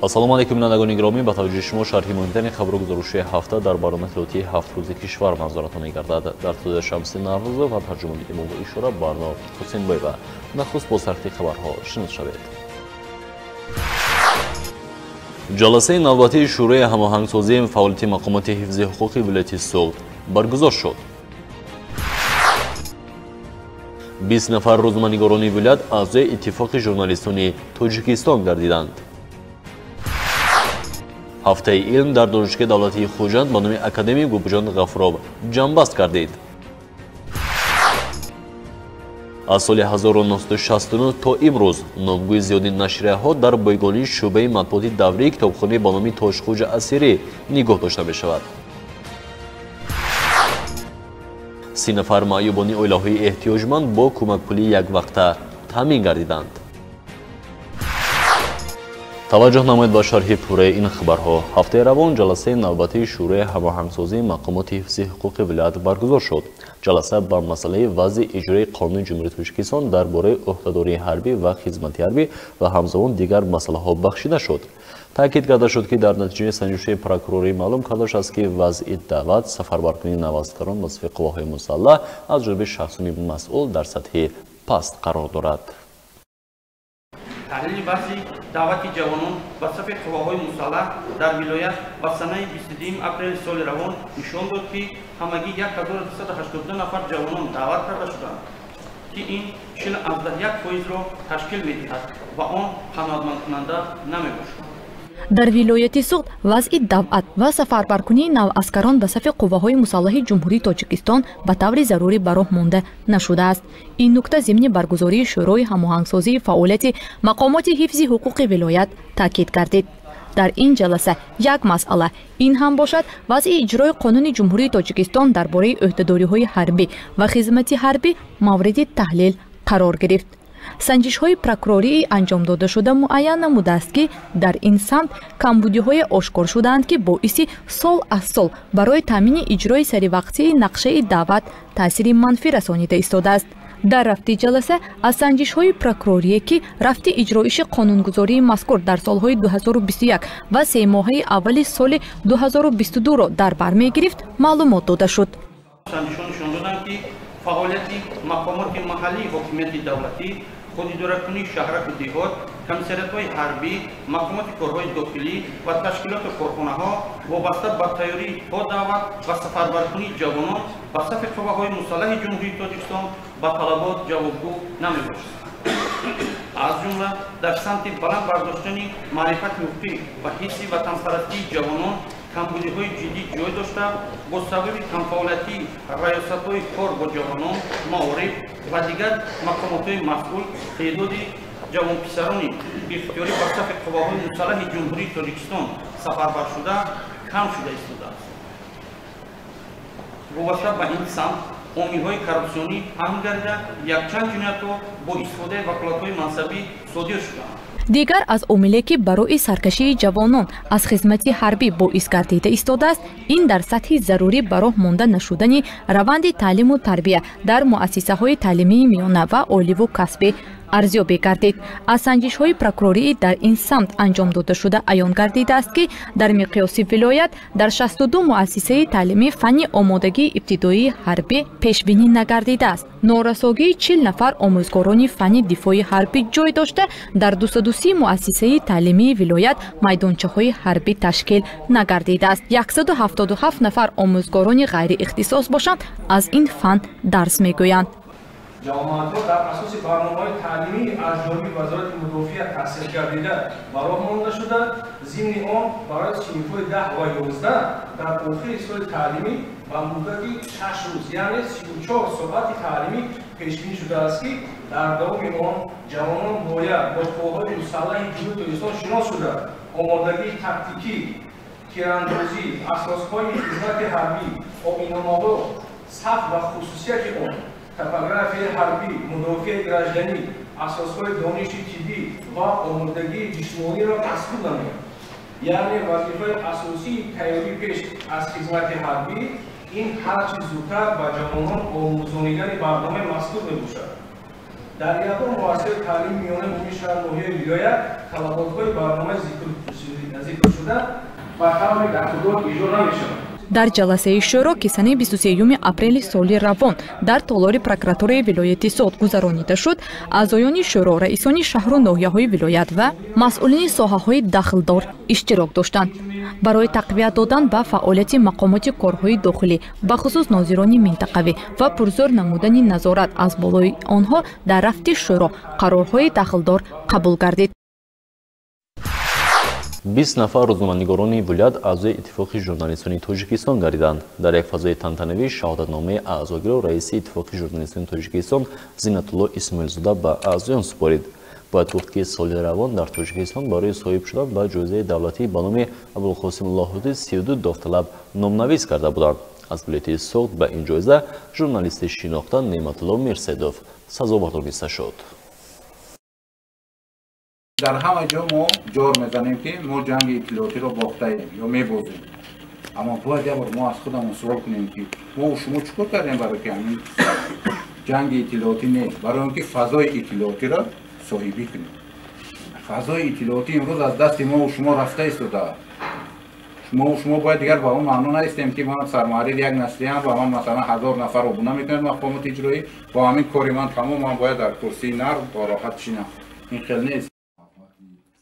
Ассалому алайкум, бинандагони гиромӣ. Ба таваҷҷӯҳи шумо шарҳи муҳимтарин хабару гузориши ҳафта дар барномаи иттилоотии ҳафт рӯзи кишвар манзуратон мегардад. Дар студия Шамси Наврӯзов ва тарҷумони имову ишора Барно Ҳусейнбоева. Нахуст бо сархати хабарҳо шинос шавед. Ҷаласаи навбатии Шӯрои ҳамоҳангсозии фаъолияти мақомоти ҳифзи ҳуқуқи вилояти Суғд баргузор шуд. 20 нафар рӯзноманигорони вилоят аъзои Иттифоқи журналистони Тоҷикистон гардиданд. Ҳафтаи илм дар Донишгоҳи давлатии Хуҷанд ба номи академик Бобоҷон Ғафуров ҷамъбаст гардид. Аз соли 1969 то имрӯз номгӯи зиёди нашрияҳо дар бойгонии шӯъбаи матбуоти даврии китобхонаи ба номи Тошхӯҷа Асирӣ нигоҳ дошта мешавад. 30 нафар маъюбони оилаҳои эҳтиёҷманд бо кӯмакпулии яквақта таъмин гардиданд. Таваҷҷӯҳ намоед ба шарҳи пурраи ин хабарҳо. Ҳафтаи равон ҷаласаи навбатии Шӯрои ҳамоҳангсозии мақомоти ҳифзи ҳуқуқи вилоят баргузор шуд. Ҷаласа ба масъалаи вазъи иҷрои қонуни Ҷумҳурии Тоҷикистон дар бораи ӯҳдадории ҳарбӣ ва хизмати ҳарбӣ ва ҳамзамон дигар масъалаҳо бахшида шуд. Таъкид карда шуд, ки дар натиҷаи санҷиши прокурорӣ маълум карда шудааст, ки вазъи даъват, сафарбаркунии наваскарон ба сафи қувваҳои мусаллаҳ аз ҷониби шахсони масъул дар сатҳи паст қарор дорад. Таҳлили вазъи даъвати ҷавонон ба сафи қувваҳои мусаллаҳ дар вилоят ба санаи 22 апрели соли равон нишон дод, ки ҳамагӣ 1282 нафар ҷавонон даъват карда шуданд, ки ин 41% ташкил медиҳад ва он қаноатмандкунанда намебошад. Дар вилояти Суғд вазъи давъат ва сафарбаркунии наваскарон ба сафи қувваҳои мусаллаҳи Ҷумҳурии Тоҷикистон ба таври зарурӣ ба роҳ монда нашудааст. Ин нукта зимни баргузории Шӯрои ҳамоҳангсозии фаъолияти мақомоти ҳифзи ҳуқуқи вилоят таъкид гардид. Дар ин ҷаласа як масъала ин ҳам бошад вазъи иҷрои қонуни Ҷумҳурии Тоҷикистон дар бораи ӯҳдадориҳои ҳарбӣ ва хизмати ҳарбӣ мавриди таҳлил қарор гирифт. Санҷишҳои прокурории анҷом додашуда муайян намудааст, ки дар ин самт камбудиҳое ошкор шудаанд, ки боиси сол аз сол барои таъмини иҷрои саривақтии нақшаи даъват таъсири манфӣ расонида истодааст. Дар рафти ҷаласа аз санҷишҳои прокурорие, ки рафти иҷроиши қонунгузории мазкур дар солҳои 2021 ва семоҳаи аввали соли 2022-ро дар бар мегирифт, маълумот дода шуд. Санҷишҳо нишон доданд, ки фаъолияти мақомоти маҳаллии ҳокимияти давлатӣ, худидоракунии шаҳраку деҳот, комиссариятҳои ҳарбӣ, мақомоти корҳои дохилӣ ва ташкилоту корхонаҳо вобаста ба тайёрӣ то даъват ва сафарбаркунии ҷавонон ба сафи қувваҳои мусаллаҳи Ҷумҳурии Тоҷикистон ба талабот ҷавобгӯ намебошад. Аз ҷумла дар самти баланд бардоштани маърифати ҳуқуқӣ ва ҳисси ватанпарастии ҷавонон камбудиҳои ҷиддӣ ҷой дошта, бо сабаби камфаъолиятии раёсатҳои кор бо ҷавонон, маориф ва дигар мақомотҳои масъул теъдоди ҷавонписарони ихтиёрӣ ба сафи қувваҳои мусаллаҳи Ҷумҳурии Тоҷикистон сафарбаршуда кам шуда истодааст. Вобаста ба ин самт омилҳои коррупсионӣ паҳн гардида, якчанд ҷиноятҳо бо истифодаи ваколатҳои мансабӣ содир шудаанд. Дигар аз омиле, ки барои саркашии ҷавонон аз хизмати ҳарбӣ боис гардида истодааст, ин дар сатҳи зарурӣ ба роҳ монда нашудани раванди таълиму тарбия дар муассисаҳои таълимии миёна ва оливу касбӣ арзёбӣ гардид. Аз санҷишҳои прокурории дар ин самт анҷом додашуда аён гардидааст, ки дар миқёси вилоят дар 62 муассисаи таълимӣ фанни омодагии ибтидоии ҳарбӣ пешбинӣ нагардидааст. Норасогии 40 нафар омӯзгорони фанни дифои ҳарбӣ ҷой дошта, дар 230 муассисаи таълимии вилоят майдончаҳои ҳарбӣ ташкил нагардидааст. 177 нафар омӯзгорони ғайриихтисос бошанд, аз ин фан дарс мегӯянд. Ҷавонмардҳо дар асоси барномаҳои таълимӣ аз ҷониби Вазорати мудофиа таҳсил гардида ба роҳ монда шуда, зимни он барои синфҳои 10 ва 11 дар охири соли таълимӣ ба муддати 6 рӯз, яъне 34 соати таълимӣ пешбинӣ шудааст, ки дар давоми он ҷавонон бояд бо қувваҳои мусаллаҳи Ҷумҳурии Тоҷикистон шинос шуда, омодагии тактикӣ, тирандозӣ, асосҳои хизмати ҳарбӣ, оинномаҳо, саф ва хусусияти он, топографияи ҳарбӣ, мудофиаи гражданӣ, асосҳои дониши тиббӣ ва омодагии ҷисмониро аз худ намоянд. Яъне вазифаи асосии тайёрӣ пеш аз хизмати ҳарбӣ ин ҳарчи зудтар ба ҷавонон омӯзонидани барномаи мазкур мебошад. Дар ягон муассисаи таълими миёнаи умумии шаҳр, ноҳияи вилоят талаботҳои барномаи шуда ба таври дахлдор иҷро намешавад. Дар ҷаласаи шӯро, ки санаи 23 апрели соли равон дар толори прокуратураи вилояти Суғд гузаронида шуд, аъзоёни шӯро, раисони шаҳру ноҳияҳои вилоят ва масъулини соҳаҳои дахлдор иштирок доштанд. Барои тақвият додан ба фаъолияти мақомоти корҳои дохилӣ, бахусус нозирони минтақавӣ ва пурзӯр намудани назорат аз болои онҳо дар рафти шӯро қарорҳои дахлдор қабул гардид. 20 нафар рӯзноманигорони вилоят аъзои Иттифоқи журналистони Тоҷикистон гардиданд. Дар як фазои тантанавӣ шаҳодатномаи аъзогиро раиси Иттифоқи журналистони Тоҷикистон Зинатулло Исмоилзода ба аъзоён супорид. Бояд гуфт, ки соли равон дар Тоҷикистон барои соҳиб шудан ба ҷоизаи давлатӣ ба номи Абулқосим Лоҳутӣ 32 довталаб номнавис карда буданд. Аз вилояти Суғд ба ин ҷоиза журналисти шинохта Неъматулло Мирсаидов сазовор дониста шуд. Дар ҳама ҷо мо ҷор мезанем, ки мо ҷанги иттилоотиро бохтаем ё мебозем. Аммо бояд як бор мо аз худамон суол кунем, ки мо шумо чӣ кор кардем барои ки ҳамин ҷанги иттилоотӣ не, барои он ки фазои иттилоотиро соҳибӣ кунем. Фазои иттилоотӣ имрӯз аз дасти мо шумо рафта истодааст. Мо шумо бояд дигар ба он маъно наистем, ки ман сармуҳаррири як нашрияам ва ман масалан 1000 нафар обуна мекунад мақомоти иҷроӣ, бо ҳамин кори ман тамом, ман бояд дар курсии нарм бо роҳат шинам. Ин хел нест.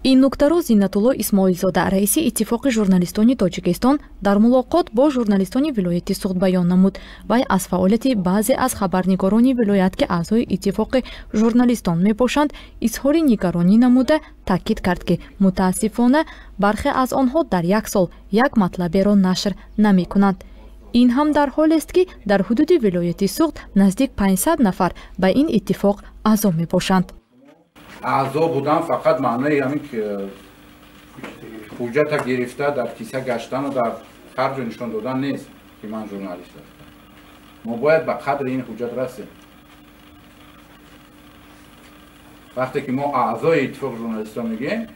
Ин нуктаро Зинатулло Исмоилзода, раиси Иттифоқи журналистони Тоҷикистон, дар мулоқот бо журналистони вилояти Суғд баён намуд. Вай аз фаъолияти баъзе аз хабарнигорони вилоят, ки аъзои Иттифоқи журналистон мебошанд, изҳори нигаронӣ намуда таъкид кард, ки мутаассифона бархе аз онҳо дар як сол як матлаберо нашр намекунанд. Ин ҳам дар ҳолест, ки дар ҳудуди вилояти Суғд наздик 500 нафар ба ин иттифоқ аъзо мебошанд. Аъзо будан фақат маънои ҳамин ҳуҷҷата гирифта дар киса гаштану дар харҷу нишон додан нест, ки ман журналист ҳастам. Мо бояд ба қадри ин ҳуҷҷат расем. Вақте ки мо аъзои Иттифоқи журналистон мегӯем,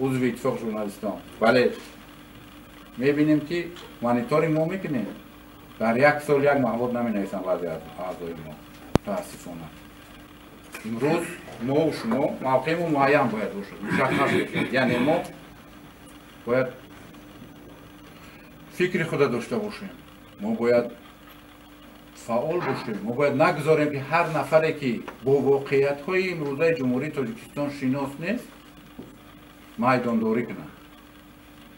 узви Иттифоқи журналистон, вале мебинем, ки мониторинг мо мекунем, дар як сол як мавод наменависанд баъзе аз аъзои мо, мутаассифона. Имрӯз мо шумо мавқеи мо муайян бояд бошад, мушаххас бошад. Яъне мо бояд фикри худа дошта бошем, мо бояд фаъол бошем, мо бояд нагузорем, ки ҳар нафаре, ки бо воқеиятҳои имрӯзаи Ҷумҳурии Тоҷикистон шинос нест, майдондорӣ кунад,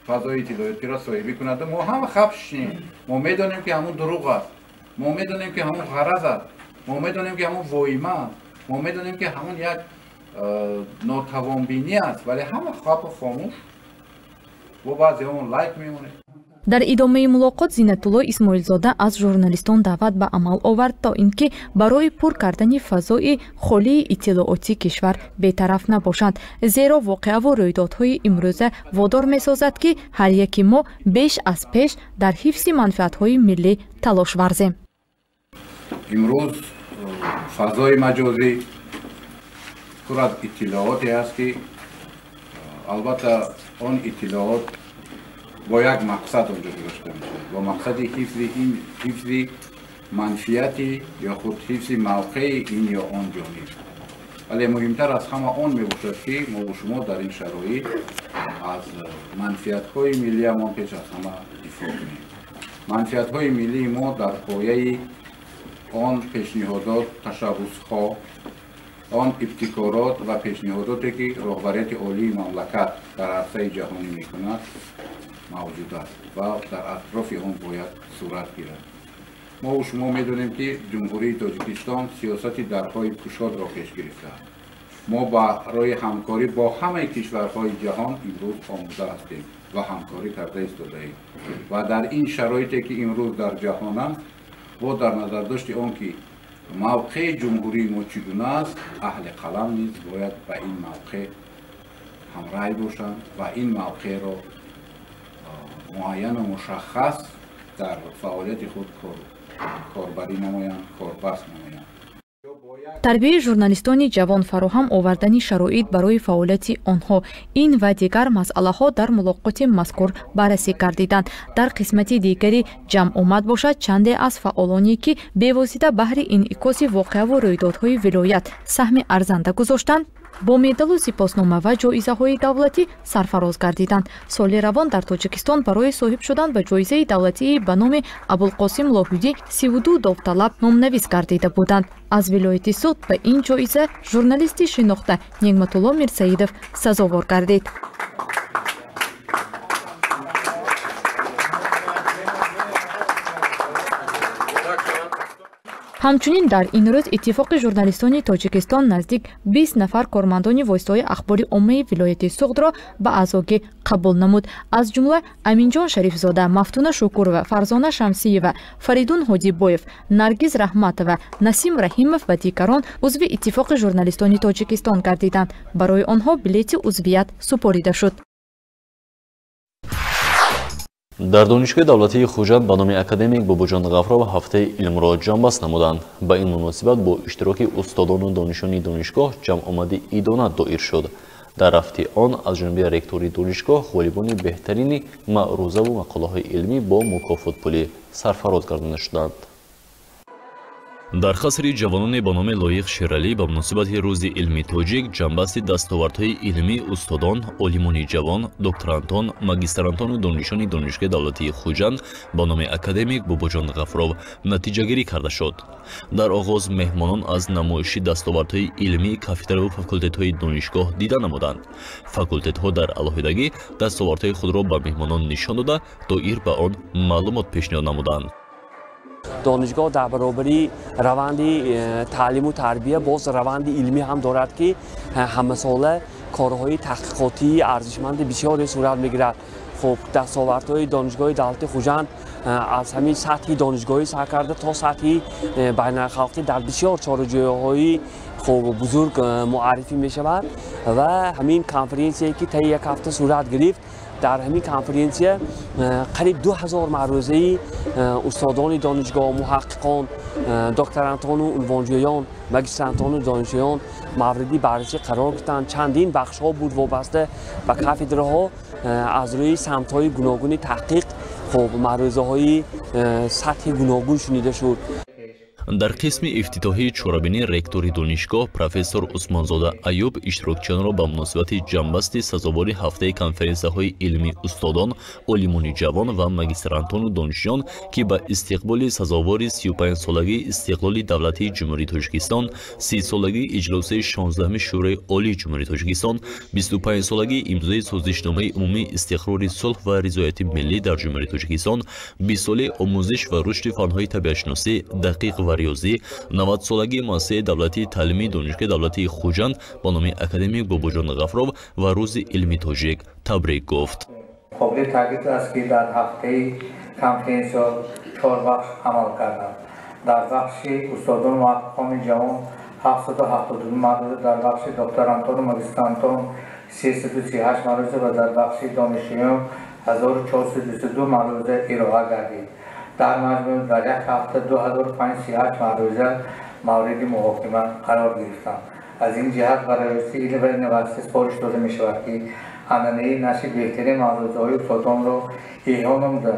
фазои иттилоотиро соҳибӣ кунад. Мо ҳама хаб шишнем. Мо медонем, ки ҳамун дурӯғ аст, мо медонем, ки ҳамун ғараз аст, мо медонем, ки ҳамун воима аст, мо медонем, ки ҳамон як нотавонбинӣ аст, вале ҳама хабу хомӯш бо баъзеҳомон лайк мемонем. Дар идомаи мулоқот Зинатулло Исмоилзода аз журналистон даъват ба амал овард, то ин ки барои пур кардани фазои холии иттилоотии кишвар бетараф набошанд, зеро воқеаву рӯйдодҳои имрӯза водор месозад, ки ҳар яки мо беш аз пеш дар ҳифзи манфиатҳои миллӣ талош варзем. Имрӯз фазои маҷозӣ пур аз иттилооте аст, ки албатта он иттилоот бо як мақсад онҷо гузошта мешавад, бо мақсади ҳифзи манфиати ё худ ҳифзи мавқеи ин ё он ҷониб. Вале муҳимтар аз ҳама он мебошад, ки мо шумо дар ин шароит аз манфиатҳои миллиамон пеш аз ҳама дифоъ кунем. Манфиатҳои миллии мо дар пояи он пешниҳодот, ташаббусҳо, он ибтикорот ва пешниҳодоте, ки роҳбарияти олии мамлакат дар арсаи ҷаҳонӣ мекунад, мавҷуд аст ва дар атрофи он бояд сурат гирад. Мо шумо медонем, ки Ҷумҳурии Тоҷикистон сиёсати дарҳои кушодро пеш гирифтааст. Мо барои ҳамкорӣ бо ҳамаи кишварҳои ҷаҳон имрӯз омода ҳастем ва ҳамкорӣ карда истодаем. Ва дар ин шароите, ки имрӯз дар ҷаҳон аст, бо дар назардошти он ки мавқеи ҷумҳурии мо чӣ гуна аст, аҳли қалам низ бояд ба ин мавқеъ ҳамрай бошанд ва ин мавқеъро муайяну мушаххас дар фаъолияти худ корбарӣ намоянд, корбаст намоянд. Тарбияи журналистони ҷавон, фароҳам овардани шароит барои фаъолияти онҳо, ин ва дигар масъалаҳо дар мулоқоти мазкур баррасӣ гардиданд. Дар қисмати дигари ҷамъомад бошад, чанде аз фаъолоне, ки бевосита баҳри инъикоси воқеаву рӯйдодҳои вилоят саҳми арзанда гузоштанд, Бо медалу сипоснома ва ҷоизаҳои давлатӣ сарфароз гардиданд. Соли равон дар Тоҷикистон барои соҳиб шудан ба ҷоизаи давлатии ба номи Абулқосим Лоҳудӣ 32 довталаб номнавис гардида буданд. Аз вилояти Суғд ба ин ҷоиза журналисти шинохта Неъматулло Мирсаидов сазовор гардид. Ҳамчунин дар ин рӯз Иттифоқи журналистони Тоҷикистон наздик 20 нафар кормандони воситаҳои ахбори оммаи вилояти Суғдро ба аъзогӣ қабул намуд. Аз ҷумла Аминҷон Шарифзода, Мафтуна Шукурова, Фарзона Шамсиева, Фаридун Ҳодибоев, Наргиз Раҳматова, Насим Раҳимов ва дигарон узви Иттифоқи журналистони Тоҷикистон гардиданд. Барои онҳо билети узвият супорида шуд. Дар Донишгоҳи давлатии Хуҷанд ба номи академик Бобоҷон Ғафуров ҳафтаи илмро ҷамъбаст намуданд. Ба ин муносибат бо иштироки устодону донишони донишгоҳ ҷамъомади идона доир шуд. Дар рафти он аз ҷониби ректори донишгоҳ ғолибони беҳтарини маърузаву мақолаҳои илмӣ бо мукофотпулӣ сарфароз гардонида шуданд. Дар қасри ҷавононе ба номи Лоиқ Шералӣ ба муносибати Рӯзи илми тоҷик ҷамъбасти дастовардҳои илмии устодон, олимони ҷавон, докторантон, магистрантону донишони Донишгоҳи давлатии Хуҷанд ба номи академик Бобоҷон Ғафуров натиҷагирӣ карда шуд. Дар оғоз меҳмонон аз намоиши дастовардҳои илмии кафедраву факултетҳои донишгоҳ дида намуданд. Факултетҳо дар алоҳидагӣ дастовардҳои худро ба меҳмонон нишон дода, доир ба он маълумот пешниҳод намуданд. Донишгоҳ дар баробари раванди таълиму тарбия боз раванди илмӣ ҳам дорад, ки ҳамасола корҳои таҳқиқотии арзишманди бисёре сурат мегирад. Хуб, дастовардҳои Донишгоҳи давлатии Хуҷанд аз ҳамин сатҳи донишгоҳӣ сар карда то сатҳи байналхалқӣ дар бисёр чораҷӯиҳои хуб бузург муаррифӣ мешавад ва ҳамин конференсияе ки таи як ҳафта сурат гирифт, дар ҳамин конференсия қариб 2000 маърузаи устодони донишгоҳ, муҳаққиқон, докторантону унвонҷӯён, магистрантону донишҷӯён мавриди баррасӣ қарор гирифтанд. Чандин бахшҳо буд вобаста ба кафедраҳо аз рӯи самтҳои гуногуни таҳқиқ хуб маърузаҳои сатҳи гуногун шунида шуд. Дар қисми ифтитоҳии чорабинӣ ректори донишгоҳ профессор Усмонзода Аюб иштирокчиёнро ба муносибати ҷамъбасти сазовори ҳафтаи конференсияҳои илмии устодон, олимони ҷавон ва магистрантону донишҷӯён, ки ба истиқболи сазовори 35-солагии истиқлоли давлатии Ҷумҳурии Тоҷикистон, 30-солагии иҷлосияи 16-ми Шӯрои Олии Ҷумҳурии Тоҷикистон, 25-солагии имзои созишномаи умумии истиқрори сулҳ ва ризояти миллӣ дар Ҷумҳурии Тоҷикистон, 20-солаи омӯзиш ва рушди фанҳои табиатшиносӣ, дақиқ ва риёзӣ, 90-солагии муассисаи давлатии таълимии Донишгоҳи давлатии Хуҷанд ба номи академик Бобоҷон Ғафуров ва Рӯзи илми тоҷик табрик гуфт. Қобили таъкид аст, ки дар ҳафтаи конференсия 4 бахш амал карданд. Дар бахши устодон муҳаққиқони ҷавон 772 маъруза, дар бахши докторантону магистрантон 338 маъруза ва дар бахши донишҷӯён 1422 маъруза ироа гардид. Дар маҷмӯъ дар як ҳафта 2538 маъруза мавриди муҳокима қарор гирифтанд. Аз ин ҷиҳат ба Раёсати илм ва инноватсия супориш дода мешавад, ки анъанаи нашри беҳтарин маърузаҳои устодонро эҳё намуда,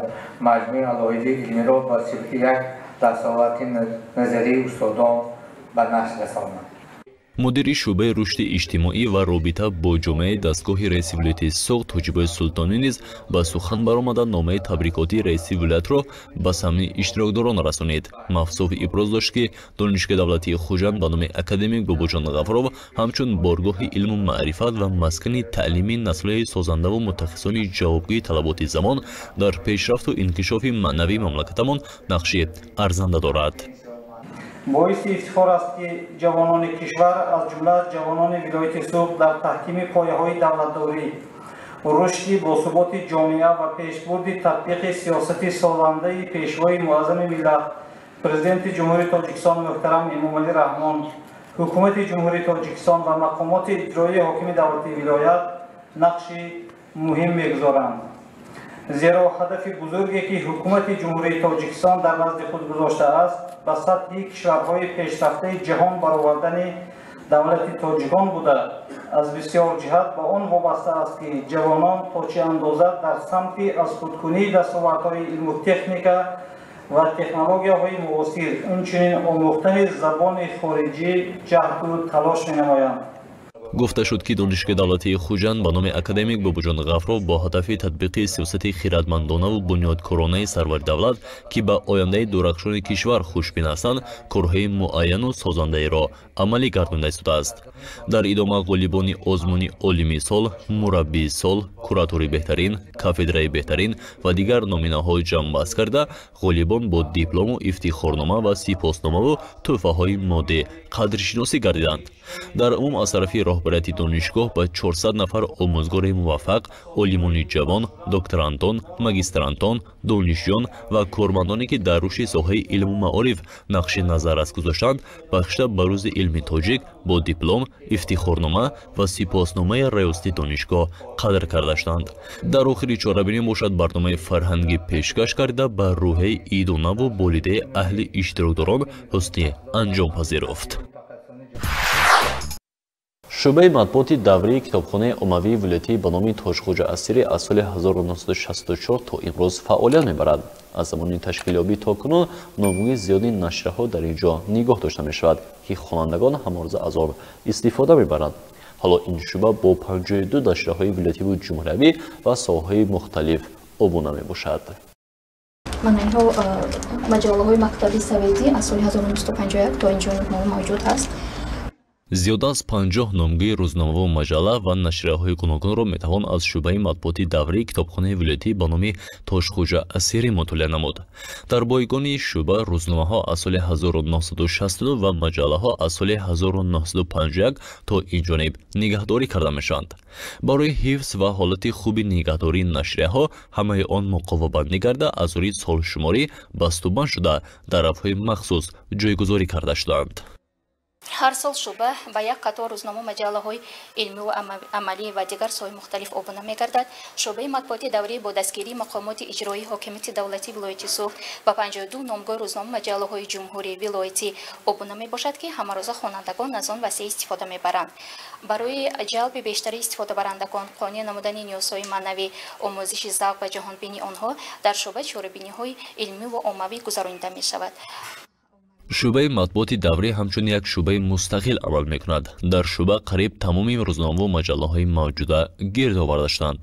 маҷмӯи алоҳидаи илмиро ба сифати як дастоварди назарии устодон ба нашр расонанд. Мудири шӯъбаи рушди иҷтимоӣ ва робита бо ҷомеаи дастгоҳи раиси вилояти Суғд Тоҷибои Султонӣ низ ба сухан баромада номаи табрикотии раиси вилоятро ба самъи иштирокдорон расонид. Мавсуф иброз дошт, ки Донишгоҳи давлатии Хуҷанд ба номи академик Бобоҷон Ғафуров ҳамчун боргоҳи илму маърифат ва маскани таълимии наслҳои созандаву мутахассисони ҷавобгӯи талаботи замон дар пешрафту инкишофи маънавии мамлакатамон нақши арзанда дорад. Боиси ифтихор аст, ки ҷавонони кишвар, аз ҷумла ҷавонони вилояти Суғд, дар таҳкими пояҳои давлатдорӣ, рушди босуботи ҷомеа ва пешбурди татбиқи сиёсати созандаи Пешвои муаззами миллат, Президенти Ҷумҳурии Тоҷикистон муҳтарам Эмомалӣ Раҳмон, Ҳукумати Ҷумҳурии Тоҷикистон ва мақомоти иҷроии ҳокими давлатии вилоят нақши муҳим мегузоранд. Зеро ҳадафи бузурге, ки Ҳукумати Ҷумҳурии Тоҷикистон дар назди худ гузоштааст, ба сатҳи кишварҳои пешрафтаи ҷаҳон баровардани давлати тоҷикон буда, аз бисёр ҷиҳат ба он вобаста аст, ки ҷавонон то чӣ андоза дар самти аз худкунии дастовардҳои илму техника ва технологияҳои муосир, инчунин омӯхтани забони хориҷӣ ҷаҳду талош менамоянд. Гуфта шуд, ки Донишгоҳи давлатии Хуҷанд ба номи академик Бобоҷон Ғафуров бо ҳадафи татбиқи сиёсати хирадмандонаву бунёдкоронаи сарвари давлат, ки ба ояндаи дурахшони кишвар хушбин ҳастанд, корҳои муайяну созандаеро амалӣ гардонида истодааст. Дар идома ғолибони озмуни олими сол, мураббии сол, куратори беҳтарин, кафедраи беҳтарин ва дигар номинаҳо ҷамъбаст карда, ғолибон бо диплому ифтихорнома ва сипосномаву тӯҳфаҳои моддӣ қадршиносӣ гардиданд. Дар умум аз тарафи роҳбарияти донишгоҳ ба 400 нафар омӯзгори муваффақ, олимони ҷавон, докторантон, магистрантон, донишҷӯён ва кормандоне, ки дар рушди соҳаи илму маориф нақши назаррас гузоштанд, бахшида ба рӯзи илми тоҷик бо диплом, ифтихорнома ва сипосномаи раёсати донишгоҳ қадр карда шуданд. Дар охири чорабинӣ бошад барномаи фарҳангӣ пешкаш карда, ба рӯҳияи идонаву болидаи аҳли иштирокдорон ҳусни анҷом пазируфт. Шӯъбаи матбуоти даврии китобхонаи оммавии вилоятӣ ба номи Тоҷхоҷа Асирӣ аз соли 1964 то имрӯз фаъолият мебарад. Аз замони ташкилёбӣ то кунун номгӯи зиёди нашрияҳо дар ин ҷо нигоҳ дошта мешавад, ки хонандагон ҳамарӯза аз он истифода мебаранд. Ҳоло ин шӯъба бо 52 нашрияҳои вилоятиву ҷумҳуриявӣ ва соҳаҳои мухталиф обуна мебошад. Инҳо маҷаллаҳои мактаби советӣ аз соли 1951 то инҷо мавҷуд ҳаст. Зиёда аз 50 номгӯи рӯзномаву маҷалла ва нашрияҳои гуногунро метавон аз шӯъбаи матбуоти даврии китобхонаи вилоятӣ ба номи Тоҷхоҷа Асирӣ мутолиа намуд. Дар бойгони шӯъба рӯзномаҳо аз соли 1962 ва маҷаллаҳо аз соли 1951 то инҷониб нигаҳдорӣ карда мешаванд. Барои ҳифз ва ҳолати хуби нигаҳдории нашрияҳо ҳамаи он муқовабандӣ карда, аз рӯи солшуморӣ бастубанд шуда, дар рафҳои махсус ҷойгузорӣ карда шудаанд. Ҳар сол шӯъба ба як қатор рӯзнома, маҷаллаҳои илмиву амалӣ ва дигар соҳаи мухталиф обуна мегардад. Шӯъбаи матбуоти даврӣ бо дастгирии мақомоти иҷроии ҳокимияти давлатии вилояти Суғд ба 52 номгӯи рӯзнома, маҷаллаҳои ҷумҳурӣ, вилоятӣ обуна мебошад, ки ҳамарӯза хонандагон аз он васеъ истифода мебаранд. Барои ҷалби бештари истифодабарандагон, қонеъ намудани ниёзҳои маънавӣ, омӯзиши завқ ва ҷаҳонбинии онҳо дар шӯъба чорабиниҳои илмиву оммавӣ гузаронида мешавад. Шӯъбаи матбуоти даврӣ ҳамчун як шӯъбаи мустақил амал мекунад. Дар шӯъба қариб тамоми рӯзномаву маҷаллаҳои мавҷуда гирд оварда шуданд.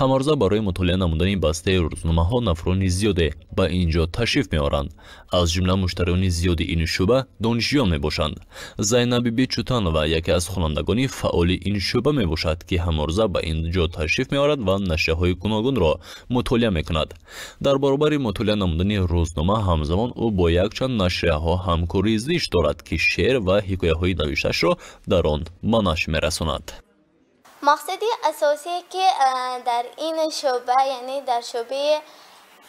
Ҳамарӯза барои мутолиа намудани бастаи рӯзномаҳо нафарони зиёде ба ин ҷо ташриф меоранд. Аз ҷумла муштариёни зиёди ин шӯъба донишҷӯён мебошанд. Зайнабиби Чутанова яке аз хонандагони фаъоли ин шӯъба мебошад, ки ҳамарӯза ба ин ҷо ташриф меорад ва нашрияҳои гуногунро мутолиа мекунад. Дар баробари мутолиа намудани рӯзнома ҳамзамон ӯ бо якчанд нашрияҳо ҳамкории зич дорад, ки шеър ва ҳикояҳои навиштаашро дар он ба нашр мерасонад. Мақсади асосие, ки дар ин шӯъба, яъне дар шӯъбаи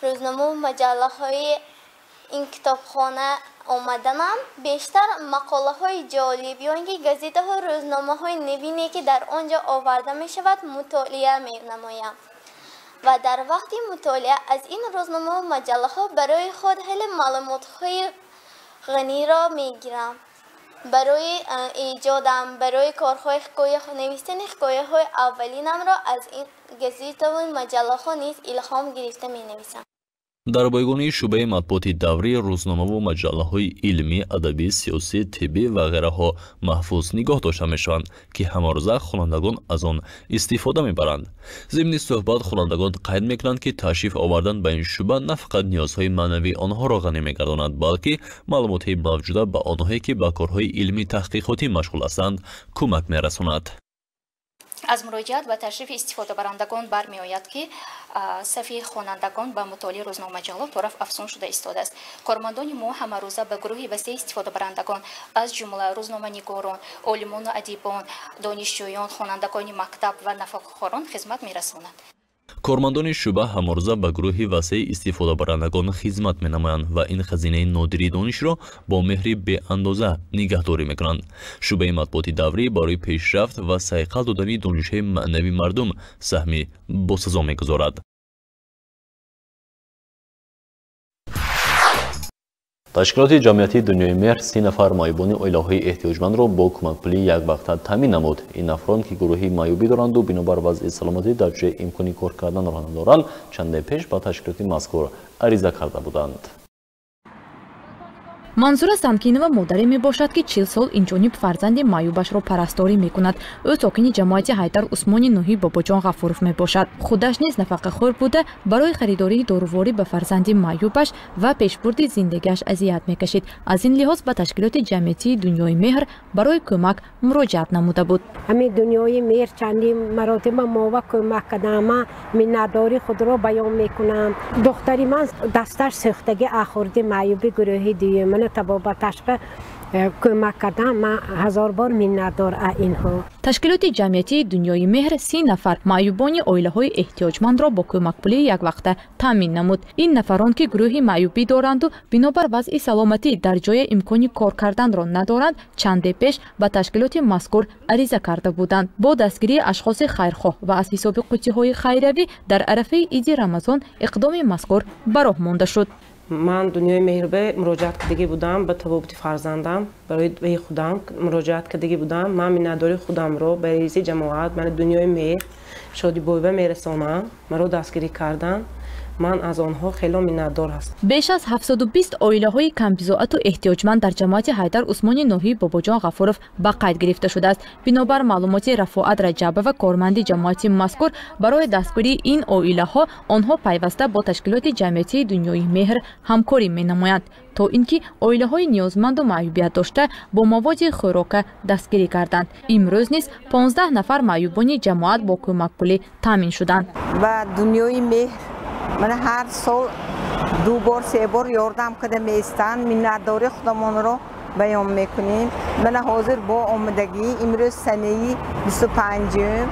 рӯзномаву маҷаллаҳои ин китобхона омаданам, бештар мақолаҳои ҷолиб ё ин ки газетаҳо, рӯзномаҳои навине, ки дар он ҷо оварда мешавад, мутолиа менамоям. Ва дар вақти мутолиа аз ин рӯзномаву маҷаллаҳо барои худ хеле маълумотҳои ғаниро мегирам. Барои эҷодам, барои корҳои навиштани ҳикояҳои аввалинамро аз ин газетаву маҷаллаҳо низ илҳом гирифта менависам. Дар бойгонии шӯъбаи матбуоти даврӣ рӯзномаву маҷаллаҳои илмӣ, адабӣ, сиёсӣ, тиббӣ ва ғайраҳо маҳфуз нигоҳ дошта мешаванд, ки ҳамарӯза хонандагон аз он истифода мебаранд. Зимни суҳбат хонандагон қайд мекунанд, ки ташриф овардан ба ин шӯъба на фақат ниёзҳои маънавии онҳоро ғанӣ мегардонад, балки маълумоти мавҷуда ба онҳое, ки ба корҳои илмӣ таҳқиқотӣ машғул ҳастанд, кӯмак мерасонад. Аз муроҷиат ва ташрифи истифодабарандагон бармеояд, ки сафи хонандагон ба мутолиаи рӯзномаҷалло тораф афзун шуда истодааст. Кормандони мо ҳамарӯза ба гурӯҳи васеи истифодабарандагон, аз ҷумла рӯзноманигорон, олимону адибон, донишҷӯён, хонандагони мактаб ва нафақахорон хизмат мерасонанд. Кормандони шӯъба ҳамарӯза ба гурӯҳи васеи истифодабарандагон хизмат менамоянд ва ин хазинаи нодири донишро бо меҳри беандоза нигаҳдорӣ мекунанд. Шӯъбаи матбуоти даврӣ барои пешрафт ва сайқал додани донишҳои маънавии мардум саҳми босазо мегузорад. Ташкилоти ҷамъиятии Дунёи меҳр 30 нафар маъюбони оилаҳои эҳтиёҷмандро бо кӯмакпулӣ яквақта таъмин намуд. Ин нафарон, ки гурӯҳи маъюбӣ доранду бинобар вазъи саломатӣ дар ҷои имкони кор карданро надоранд, чанде пеш ба ташкилоти мазкур ариза карда буданд. Манзура Санкинова модаре мебошад, ки 40 сол инҷониб фарзанди маъюбашро парасторӣ мекунад. Ӯ сокини ҷамоати Ҳайдар Усмони ноҳияи Бобоҷон Ғафуров мебошад. Худаш низ нафақахӯр буда, барои харидории доруворӣ ба фарзанди маъюбаш ва пешбурди зиндагиаш азият мекашид. Аз ин лиҳоз ба ташкилоти ҷамъиятии Дунёи меҳр барои кӯмак муроҷиат намуда буд. Ҳамин Дунёи меҳр чандин маротиба мова кӯмак кардам. Ман миннатдории худро баён мекунам. Духтари ман дасташ сӯхтагӣ ахурди маъюби гурӯҳи дуюм табобаташба кӯмак кардам. Ман 1000 бор миннатдор аз инҳо. Ташкилоти ҷамъиятии Дунёи меҳр 30 нафар маъюбони оилаҳои эҳтиёҷмандро бо кӯмакпулии яквақта таъмин намуд. Ин нафарон, ки гурӯҳи маъюбӣ доранду бинобар вазъи саломатӣ дар ҷое имкони кор карданро надоранд, чанде пеш ба ташкилоти мазкур ариза карда буданд. Бо дастгирии ашхоси хайрхоҳ ва аз ҳисоби қуттиҳои хайриявӣ дар арафаи иди Рамазон иқдоми мазкур ба роҳ монда шуд. Ман Дунёи меҳрбе муроҷиат кардагӣ будам ба табобати фарзандам, барои худам муроҷиат кардагӣ будам. Ман миннатдории худамро ба раиси ҷамоат, ман Дунёи меҳр Шодибоева мерасонам. Маро дастгирӣ карданд. Ман аз онҳо хело миннатдор ҳастам. Беш аз 720 оилаҳои камбизоату эҳтиёҷманд дар ҷамоати Ҳайдар Усмони ноҳияи Бобоҷон Ғафуров ба қайд гирифта шудааст. Бинобар маълумоти Рафоат Раҷабова, корманди ҷамоати мазкур, барои дастгирии ин оилаҳо онҳо пайваста бо ташкилоти ҷамъиятии Дунёи меҳр ҳамкорӣ менамоянд, то ин ки оилаҳои ниёзманду маъюбият дошта бо маводи хӯрока дастгирӣ карданд. Имрӯз низ 15 нафар маъюбони ҷамоат бо кӯмакпулӣ таъмин шуданд. Ба Дунёи меҳр ман ҳар сол 2 бор 3 бор ёрдам карда меистанд. Миннатдории худамонро баён мекунем. Ман ҳозир бо омадагӣ имрӯз санаи 25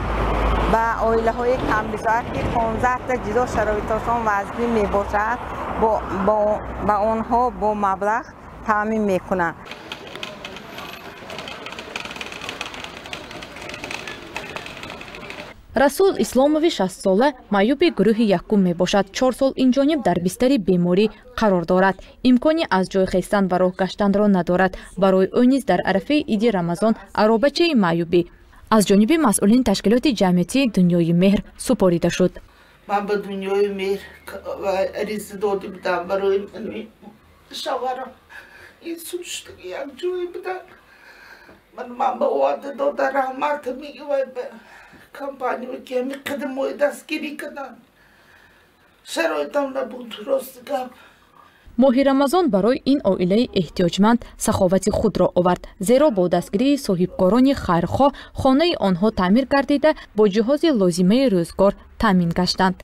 ба оилаҳои камбизоат, ки 15 та ҷудо шароиташон вазъӣ мебошад, ба онҳо бо маблағ таъмин мекунанд. Расул Исломови 60-сола маъюби гурӯҳи якум мебошад. 4 сол инҷониб дар бистари беморӣ қарор дорад. Имкони аз ҷой хестан ва роҳ гаштанро надорад. Барои ӯ низ дар арафаи иди Рамазон аробачаи маъюбӣ аз ҷониби масъулини ташкилоти ҷамъиятии Дунёи меҳр супорида шуд. Ман ба Дунёи меҳр ариза дода будам барои шавҳарам. Ин сӯштаги якҷоя буданд. Ман ба оварда дода раҳмат мегӯям компания ки ҳамин қадамҳои дастгирӣ карданд. Шароитам набуд, рости гап. Моҳи Рамазон барои ин оилаи эҳтиёҷманд саховати худро овард, зеро бо дастгирии соҳибкорони хайрхоҳ хонаи онҳо таъмир гардида, бо ҷиҳози лозимаи рӯзгор таъмин гаштанд.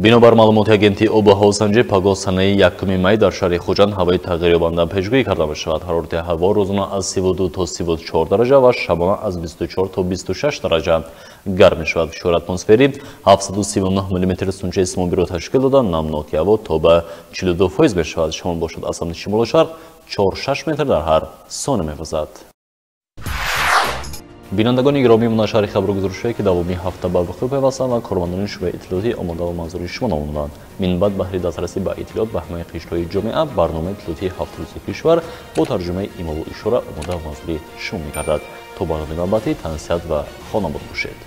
Бинобар маълумоти агентии обу ҳавосанҷӣ, пагоҳ санаи 1 май дар шаҳри Хуҷанд ҳавои тағйирёбанда пешгӯӣ карда мешавад. Ҳарорати ҳаво рӯзона аз 32 то 34 дараҷа ва шабона аз 24 то 26 дараҷа гарм мешавад. Фишори атмосферӣ 739 мм сунчаи симобиро ташкил дода, намноки ҳаво то ба 42% мешавад. Шамол бошад аз самти шимолу шарқ 4-6 метр дар ҳар сония мевазад. Бинандагони гиромӣ, мунашари хабаргузоришҳое, ки давоми ҳафта ба вуқӯъ пайвастанд ва кормандони шӯъбаи иттилоотӣ омода ва манзури шумо намуданд. Минбаъд баҳри дастрасӣ ба иттилоот ба ҳамаи қишрҳои ҷомеа барномаи иттилоотии ҳафтрӯзи кишвар бо тарҷумаи имову ишора омода ва манзури шумо мегардад. То барномаи навбатӣ тансиҳат ва хонобод бошед.